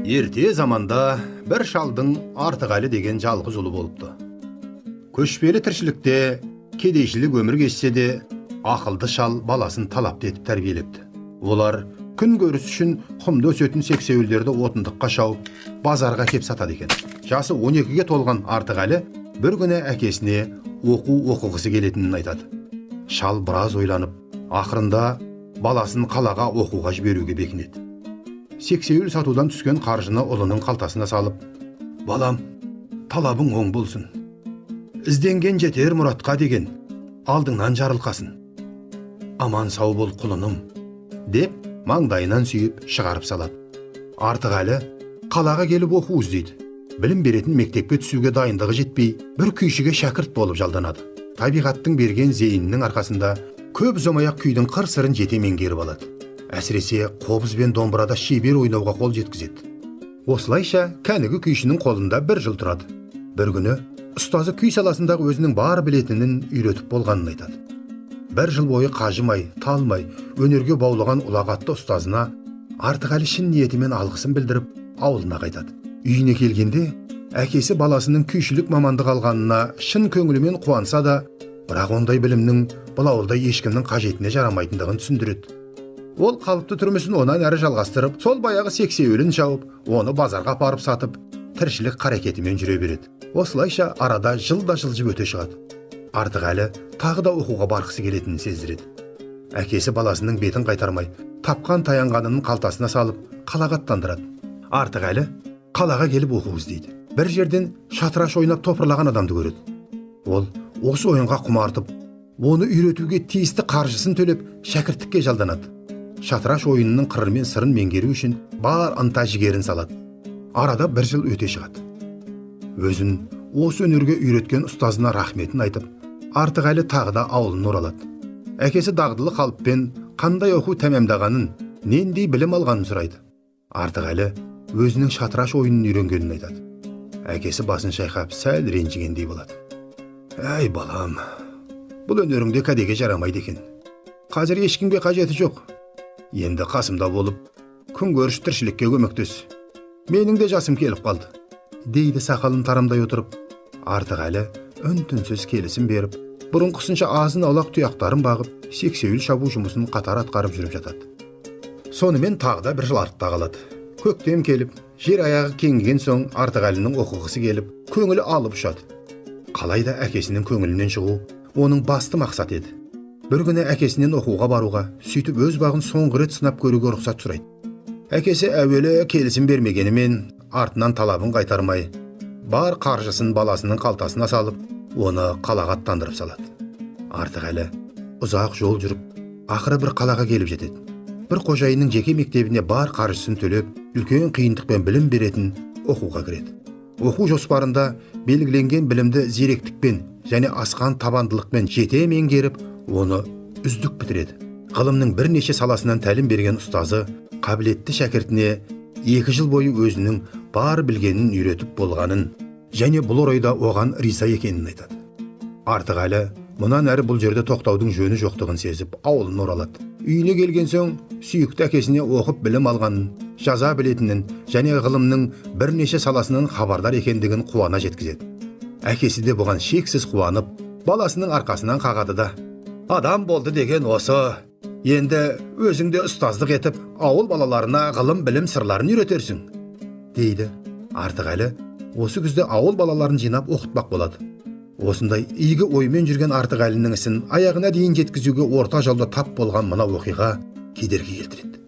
Ерте заманда бір шалдың Артықәлі деген жалғыз ұлы болыпты. Көшпелі тіршілікте кедейшілік өмір кешсе де, ақылды шал баласын талапты етіп тәрбиелепті. Олар күн көріс үшін құмда өсетін сексеуілдерді отындыққа шауып, базарға кеп сатады екен. Жасы 12-ге толған Артықәлі бір күні әкесіне оқу оқығысы келетінін айтады. Шал біраз ойланып, ақырында баласын қалаға оқуға жіберуге бекінеді. Сексеуіл сатудан түскен қаржыны ұлының қалтасына салып, «Балам, талабың оң болсын. Ізденген жетер мұратқа деген, алдыңнан жарылқасын. Аман сау бол құлыным», деп маңдайынан сүйіп шығарып салады. Артықәлі қалаға келіп оқу іздейді. Білім беретін мектепке түсуге дайындығы жетпей, бір күйшіге шәкірт болып жалданады. Табиғаттың берген зейінінің арқасында көп ұзамай-ақ күйдің қыр-сырын жете меңгеріп алады. Әсіресе қобыз бен домбырада шебер ойнауға қол жеткізеді. Осылайша кәнігі күйшінің қолында бір жыл тұрады. Бір күні ұстазы күй саласындағы өзінің бар білетінін үйретіп болғанын айтады. Бір жыл бойы қажымай, талмай, өнерге баулыған ұлағатты ұстазына Артықәлі шын ниетімен алғысын білдіріп, ауылына қайтады. Үйіне келгенде әкесі баласының күйшілік мамандық алғанына шын көңілімен қуанса да, бірақ ондай білімнің бұл ауылда ешкімнің қажетіне жарамайтындығын түсіндіреді. Ол қалыпты тұрмысын онан әрі жалғастырып, сол баяғы сексеуілін шауып, оны базарға апарып сатып, тіршілік қарекетімен жүре береді. Осылайша арада жыл да жылжып өте шығады. Артықәлі тағы да оқуға барғысы келетінін сездіреді. Әкесі баласының бетін қайтармай, тапқан таянғанын қалтасына салып, қалаға аттандырады. Артықәлі қалаға келіп оқу іздейді. Бір жерден шатыраш ойнап топырлаған адамды көреді. Ол осы ойынға құмартып, оны үйретуге тиісті қаржысын төлеп, шәкірттікке жалданады. Шатыраш ойынының қыры мен сырын меңгеру үшін бар ынта жігерін салады. Арада бір жыл өте шығады. Өзін осы өнерге үйреткен ұстазына рахметін айтып, Артықәлі тағы да ауылына оралады. Әкесі дағдылы қалыппен қандай оқу тәмамдағанын, нендей білім алғанын сұрайды. Артықәлі өзінің шатыраш ойынын үйренгенін айтады. Әкесі басын шайқап, сәл ренжігендей болады. «Әй балам, бұл өнеріңде кәдеге жарамайды екен. Қазір ешкімге қажеті жоқ. Енді қасымда болып, күн көріс тіршілікке көмектес. Менің де жасым келіп қалды», дейді сақалын тарамдай отырып. Артықәлі үн-түнсіз келісім беріп, бұрынғысынша азын аулақ тұяқтарын бағып, сексеуіл шабу жұмысын қатар атқарып жүріп жатады. Сонымен тағы да бір жыл артта қалады. Көктем келіп, жер аяғы кеңіген соң Артықәлінің оқығысы келіп, көңілі алып ұшады. Қалайда әкесінің көңілінен шығу оның басты мақсаты еді. Бір күні әкесінен оқуға баруға, сөйтіп өз бағын соңғы рет сынап көруге рұқсат сұрайды. Әкесі әуелі келісім бермегенімен, артынан талабын қайтармай, бар қаржысын баласының қалтасына салып, оны қалаға аттандырып салады. Артықәлі ұзақ жол жүріп, ақыры бір қалаға келіп жетеді. Бір қожайынның жеке мектебіне бар қаржысын төлеп, үлкен қиындықпен білім беретін оқуға кіреді. Оқу жоспарында белгіленген білімді зеректікпен және асқан табандылықпен жете меңгеріп, оны үздік бітіреді. Ғылымның бірнеше саласынан тәлім берген ұстазы қабілетті шәкіртіне 2 жыл бойы өзінің бар білгенін үйретіп болғанын және бұл орайда оған риза екенін айтады. Артықәлі мұнан әрі бұл жерде тоқтаудың жөні жоқтығын сезіп, ауылына оралады. Үйіне келген соң сүйікті әкесіне оқып білім алғанын, жаза білетінін және ғылымның бірнеше саласынан хабардар екендігін қуана жеткізеді. Әкесі де бұған шексіз қуанып, баласының арқасынан қағады да, «Адам болды деген осы, енді өзің де ұстаздық етіп, ауыл балаларына ғылым білім сырларын үйретерсің», дейді. Артықәлі осы күзде ауыл балаларын жинап оқытпақ болады. Осындай игі оймен жүрген Артықәлінің ісін аяғына дейін жеткізуге орта жолда тап болған мына оқиға кедергі келтіреді.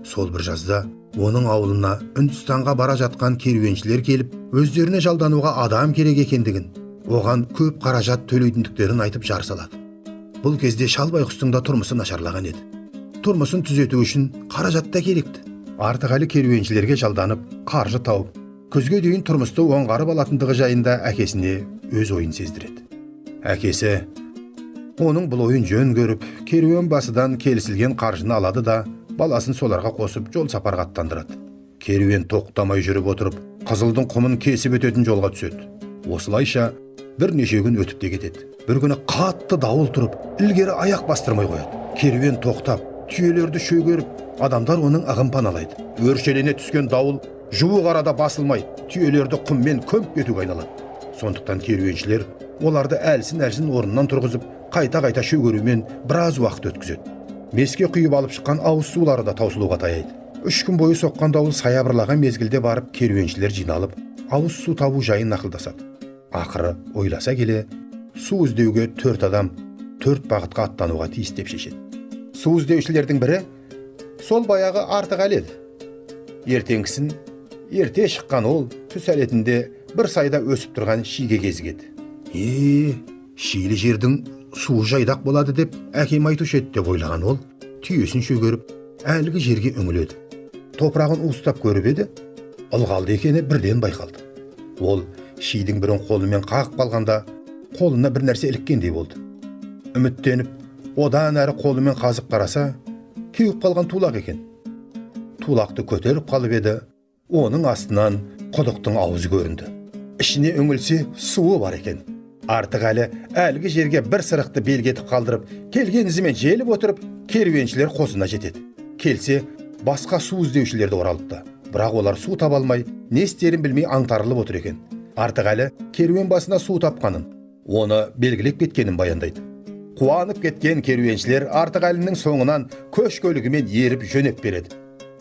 Сол бір жазда оның ауылына Үндістанға бара жатқан керуеншілер келіп, өздеріне жалдануға адам керек екендігін, оған көп қаражат төлейтіндіктерін айтып жар салады. Бұл кезде шал байғұстың да тұрмысы нашарлаған еді. Тұрмысын түзету үшін қаражат та керекті. Артықәлі керуеншілерге жалданып, қаржы тауып, күзге дейін тұрмысты оңғарып алатындығы жайында әкесіне өз ойын сездіреді. Әкесі оның бұл ойын жөн көріп, керуен басыдан келісілген қаржыны алады да, баласын соларға қосып жол сапарға аттандырады. Керуен тоқтамай жүріп отырып, Қызылдың құмын кесіп өтетін жолға түседі. Осылайша бірнеше күн өтіп те кетеді. Бір күні қатты дауыл тұрып, ілгері аяқ бастырмай қояды. Керуен тоқтап, түйелерді шөгеріп, адамдар оның ығын паналайды. Өршелене түскен дауыл Жуық арада басылмай, түйелерді құммен көміп кетуге айналады. Сондықтан керуеншілер оларды әлсін-әлсін орнынан тұрғызып, қайта-қайта шөгерумен біраз уақыт өткізеді. Меске құйып алып шыққан ауыз сулары да таусылуға таяйды. 3 күн бойы соққан дауыл саябырлаған мезгілде барып керуеншілер жиналып, ауыз су табу жайын ақылдасады. Ақыры ойласа келе, су іздеуге 4 адам 4 бағытқа аттануға тиіс деп шешеді. Су іздеушілердің бірі сол баяғы Артықәлі еді. Ертеңгісін ерте шыққан ол түс әлетінде бір сайда өсіп тұрған шиге кезігеді. Шилі жердің суы жайдақ болады деп әкем айтушы еді деп ойлаған ол, түйесін шөгеріп, әлгі жерге үңіледі. Топырағын уыстап көріп еді, ылғалды екені бірден байқалды. Ол шидің бірін қолымен қағып қалғанда, қолына бір нәрсе іліккендей болды. Үміттеніп, одан әрі қолымен қазып қараса, кеуіп қалған тулақ екен. Тулақты көтеріп қалып еді, оның астынан құдықтың аузы көрінді. Ішіне үңілсе, суы бар екен. Артықәлі әлгі жерге бір сырықты белгетіп қалдырып, келген ізімен желіп отырып, керуеншілер қосына жетеді. Келсе, басқа су іздеушілерді оралыпты. Бірақ олар су таба алмай, не істерін білмей аңтарылып отыр екен. Артықәлі керуен басына су тапқанын, оны белгілеп кеткенін баяндайды. Қуанып кеткен керуеншілер Артықәлінің соңынан көш көлігімен еріп жөнеп береді.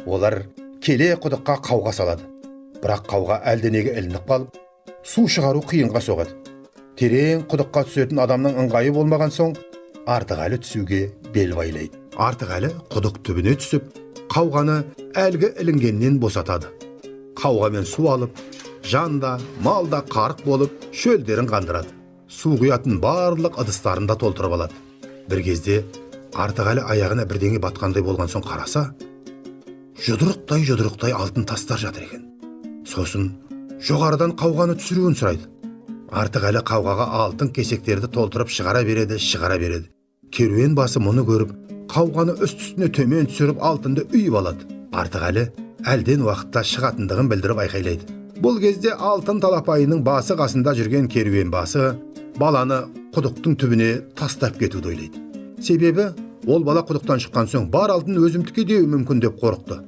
Олар келе құдыққа қауға салады. Бірақ қауға әлденеге ілініп қалып, су шығару қиынға соғады. Терең құдыққа түсетін адамның ыңғайы болмаған соң, Артықәлі түсуге бел байлайды. Артықәлі құдық түбіне түсіп, қауғаны әлгі ілінгеннен босатады. Қауғамен су алып, жан да, мал да қарық болып, шөлдерін қандырады. Су құятын барлық ыдыстарын да толтырып алады. Бір кезде Артықәлі аяғына бірдеңе батқандай болған соң қараса, жұдырықтай алтын тастар жатыр екен. Сосын жоғарыдан қауғаны түсіруін сұрайды. Артықәлі қауғаға алтын кесектерді толтырып шығара береді. Керуен басы мұны көріп, қауғаны үст-үстіне төмен түсіріп алтынды үйіп алады. Артықәлі әлден уақытта шығатындығын білдіріп айқайлайды. Бұл кезде алтын талапайының басы қасында жүрген керуен басы баланы құдықтың түбіне тастап кетуді ойлайды. Себебі ол бала құдықтан шыққан соң бар алтын өзімдікі деуі мүмкін деп қорықты.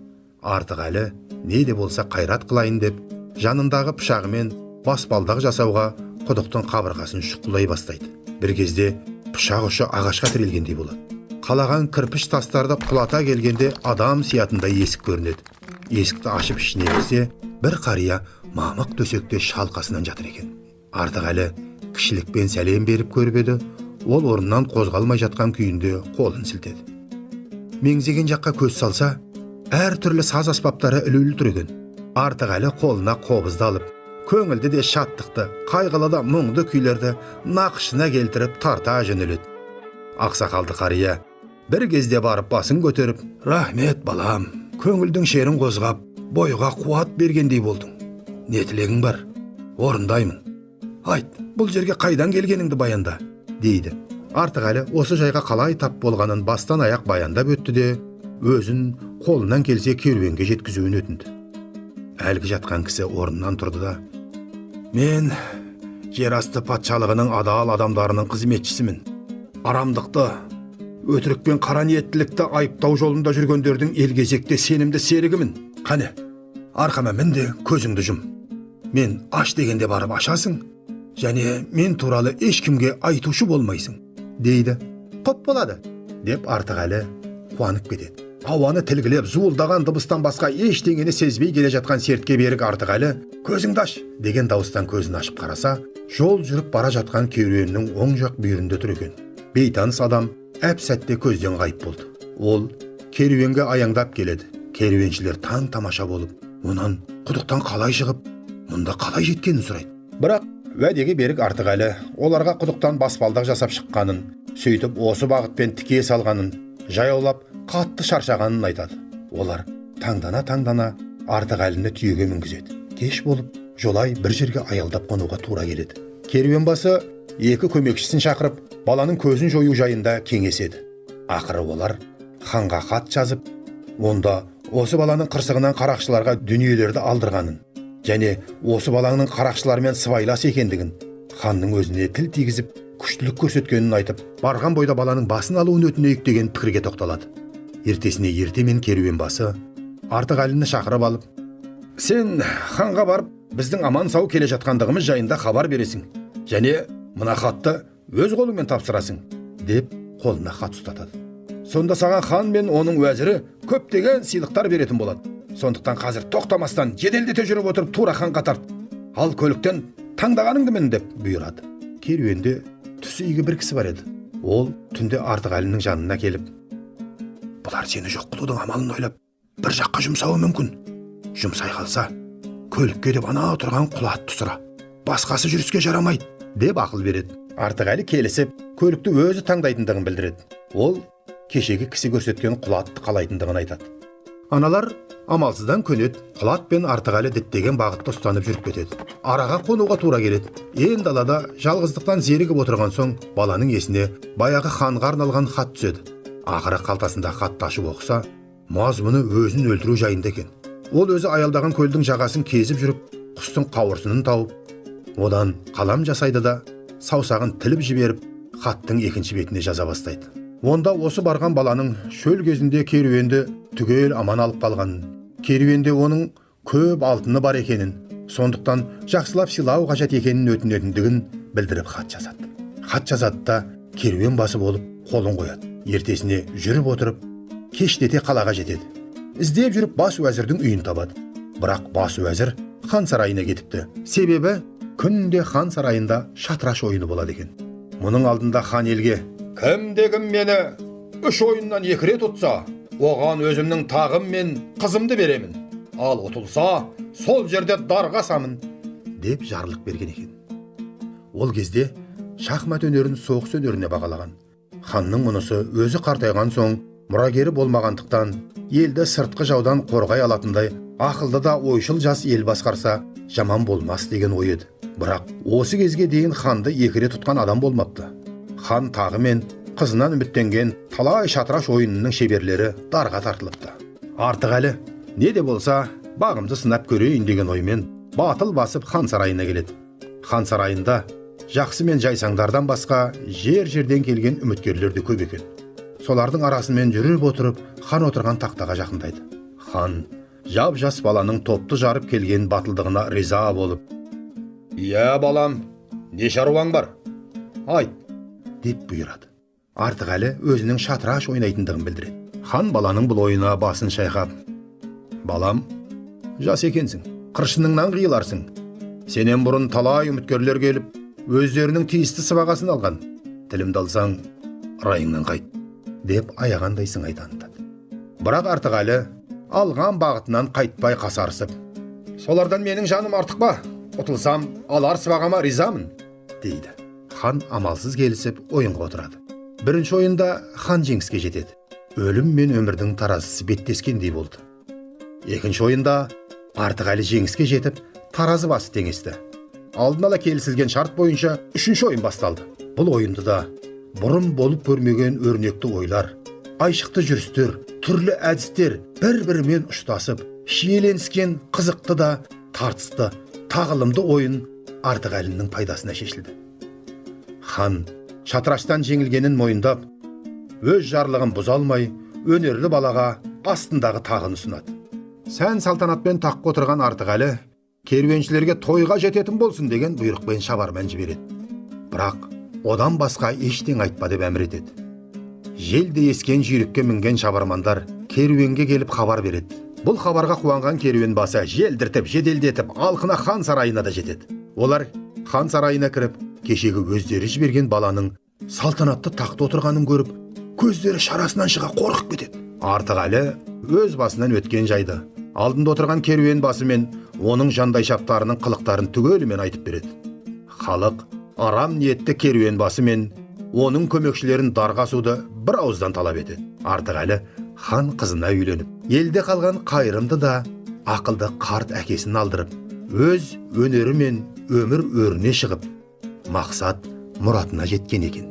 Артықәлі не де болса қайрат қылайын деп жанындағы пышағымен баспалдақ жасауға құдықтың қабырғасын шұқылай бастайды. Бір кезде пышақ ұшы ағашқа тірелгендей болады. Қалаған кірпіш тастарды құлата келгенде адам сиятындай есік көрінеді. Есікті ашып ішіне кірсе, бір қария мамық төсекте шалқасынан жатыр екен. Артықәлі кішілікпен сәлем беріп көріп еді, ол орнынан қозғалмай жатқан күйінде қолын сілтеді. Меңзеген жаққа көз салса, әр түрлі саз аспаптары ілулі тұр екен. Артықәлі қолына қобызды алып, көңілді де шаттықты, қайғылы да мұңды күйлерді нақышына келтіріп тарта жөнеледі. Ақсақалды қария бір кезде барып басын көтеріп, «Рахмет, балам, көңілдің шерін қозғап, бойға қуат бергендей болдың. Не тілегің бар? Орындаймын. Айт, бұл жерге қайдан келгеніңді баянда», дейді. Артықәлі осы жайға қалай тап болғанын бастан аяқ баяндап өтті де, өзін қолынан келсе керуенге жеткізуін өтінді. Әлгі жатқан кісі орнынан тұрды да, «Мен жер асты патшалығының адал адамдарының қызметшісімін. Арамдықты, өтірік пен қара ниеттілікті айыптау жолында жүргендердің елгезекте сенімді серігімін. Қане, арқама мін де көзіңді жұм. Мен аш дегенде барып ашасың, және мен туралы ешкімге айтушы болмайсың», дейді. «Құп болады», деп Артықәлі қуанып кетеді. Ауаны тілгілеп зуылдаған дыбыстан басқа ештеңені сезбей келе жатқан сертке берік Артықәлі «Көзіңді аш» деген дауыстан көзін ашып қараса, жол жүріп бара жатқан керуеннің оң жақ бүйірінде тұр екен. Бейтаныс адам әп-сәтте көзден ғайып болды. Ол керуенге аяңдап келеді. Керуеншілер таң тамаша болып, онан құдықтан қалай шығып, мұнда қалай жеткенін сұрайды. Бірақ уәдеге берік Артықәлі оларға құдықтан баспалдақ жасап шыққанын, сөйтіп осы бағытпен тіке салғанын, жаяулап қатты шаршағанын айтады. Олар таңдана-таңдана Артықәліні түйеге мінгізеді. Кеш болып, жолай бір жерге аялдап қонуға тура келеді. Керуен басы екі көмекшісін шақырып, баланың көзін жою жайында кеңеседі. Ақыры олар ханға хат жазып, онда осы баланың қырсығынан қарақшыларға дүниелерді алдырғанын, және осы баланың қарақшылармен сыбайлас екендігін, ханның өзіне тіл тигізіп, күштілік көрсеткенін айтып, барған бойда баланың басын алуын өтінейік деген пікірге тоқталады. Ертесіне ертемен керуен басы Артықәліні шақырып алып, Сен ханға барып, біздің аман сау келе жатқандығымыз жайында хабар бересің. Және мына хатты өз қолыңмен тапсырасың, деп қолына хат ұстатады. Сонда саған хан мен оның уәзірі көптеген сыйлықтар беретін болады. Сондықтан қазір тоқтамастан жеделдете жүріп отырып тура ханға тарт. Ал көліктен таңдағаныңды мін, деп бұйырады. Керуенде түсі игі бір кісі бар еді. Ол түнде Артықәлінің жанына келіп, бұлар сені жоқ қылудың амалын ойлап, бір жаққа жұмсауы мүмкін. Жұмсай қалса, көлікке деп ана тұрған құла атты сұра. Басқасы жүріске жарамайды, деп ақыл береді. Артықәлі келісіп, көлікті өзі таңдайтындығын білдіреді. Ол кешегі кісі көрсеткен құла атты қалайтындығын айтады. Аналар амалсыздан көнеді, құла ат пен Артықәлі діттеген бағытты ұстанып жүріп кетеді. Араға қонуға тура келеді. Ен далада жалғыздықтан зерігіп отырған соң баланың есіне баяғы ханға арналған хат түседі. Ақыры қалтасында хатты ашып оқыса, мазмұны өзін өлтіру жайында екен. Ол өзі аялдаған көлдің жағасын кезіп жүріп, құстың қауырсынын тауып, одан қалам жасайды да, саусағын тіліп жіберіп, хаттың екінші бетіне жаза бастайды. Онда осы барған баланың шөл кезінде керуенді түгел аман алып қалғанын, керуенде оның көп алтыны бар екенін, сондықтан жақсылап сыйлау қажет екенін өтінетіндігін білдіріп хат жазады. Хат жазады да керуен басы болып қолын қояды. Ертесіне жүріп отырып, кештете қалаға жетеді. Іздеп жүріп бас уәзірдің үйін табады. Бірақ бас уәзір хан сарайына кетіпті. Себебі күнде хан сарайында шатыраш ойыны болады екен. Мұның алдында хан елге: кімде кім мені 3 ойыннан 2 рет ұтса, оған өзімнің тағым мен қызымды беремін. Ал ұтылса, сол жерде дарға асамын, деп жарлық берген екен. Ол кезде шахмат өнерін соғыс өнеріне бағалаған. Ханның мұнысы өзі қартайған соң мұрагері болмағандықтан елді сыртқы жаудан қорғай алатындай ақылды да ойшыл жас ел басқарса жаман болмас деген ой еді. Бірақ осы кезге дейін ханды 2 рет тұтқан адам болмапты. Хан тағы мен қызынан үміттенген талай шатыраш ойынының шеберлері дарға тартылыпты. Артықәлі не де болса бағымды сынап көрейін деген оймен батыл басып хан сарайына келеді. Хан сарайында жақсы мен жайсаңдардан басқа жер-жерден келген үміткерлер де көп екен. Солардың арасымен жүріп отырып, хан отырған тақтаға жақындайды. Хан жап-жас баланың топты жарып келген батылдығына риза болып, «Иә, балам, не шаруаң бар? Айт», деп бұйырады. Артықәлі өзінің шатыраш ойнайтындығын білдіреді. Хан баланың бұл ойына басын шайқап, «Балам, жас екенсің, қыршыныңнан қиыларсың. Сенен бұрын талай үміткерлер келіп, өздерінің тиісті сыбағасын алған. Тілімді алсаң, райыңнан қайт», деп аяғандай сыңай танытады. Бірақ Артықәлі алған бағытынан қайтпай қасарысып, «Солардан менің жаным артық па? Ұтылсам, алар сыбағама ризамын», дейді. Хан амалсыз келісіп ойынға отырады. Бірінші ойында хан жеңіске жетеді. Өлім мен өмірдің таразысы беттескендей болды. Екінші ойында Артықәлі жеңіске жетіп, таразы басы теңесті. Алдын ала келісілген шарт бойынша үшінші ойын басталды. Бұл ойынды да бұрын болып көрмеген өрнекті ойлар, айшықты жүрістер, түрлі әдістер бір-бірімен ұштасып, шиеленіскен қызықты да тартысты, тағылымды ойын Артықәлінің пайдасына шешілді. Хан шатыраштан жеңілгенін мойындап, өз жарлығын бұза алмай, өнерлі балаға астындағы тағын ұсынады. Сән салтанатпен таққа отырған Артықәлі керуеншілерге тойға жететін болсын деген бұйрықпен шабарман жібереді. Бірақ одан басқа ештеңе айтпа деп әмір етеді. Желде ескен жүйрікке мінген шабармандар керуенге келіп хабар береді. Бұл хабарға қуанған керуен басы желдіртіп, жеделдетіп, алқына хан сарайына да жетеді. Олар хан сарайына кіріп, кешегі өздері жіберген баланың салтанатты тақта отырғанын көріп, көздері шарасынан шыға қорқып кетеді. Артықәлі өз басынан өткен жайды, алдында отырған керуен басы мен оның жандайшаптарының қылықтарын түгелімен айтып береді. Халық арам ниетті керуен басы мен оның көмекшілерін дарға асуды бір ауыздан талап етеді. Артықәлі хан қызына үйленіп, елде қалған қайырымды да ақылды қарт әкесін алдырып, өз өнері мен өмір өріне шығып, мақсат мұратына жеткен екен.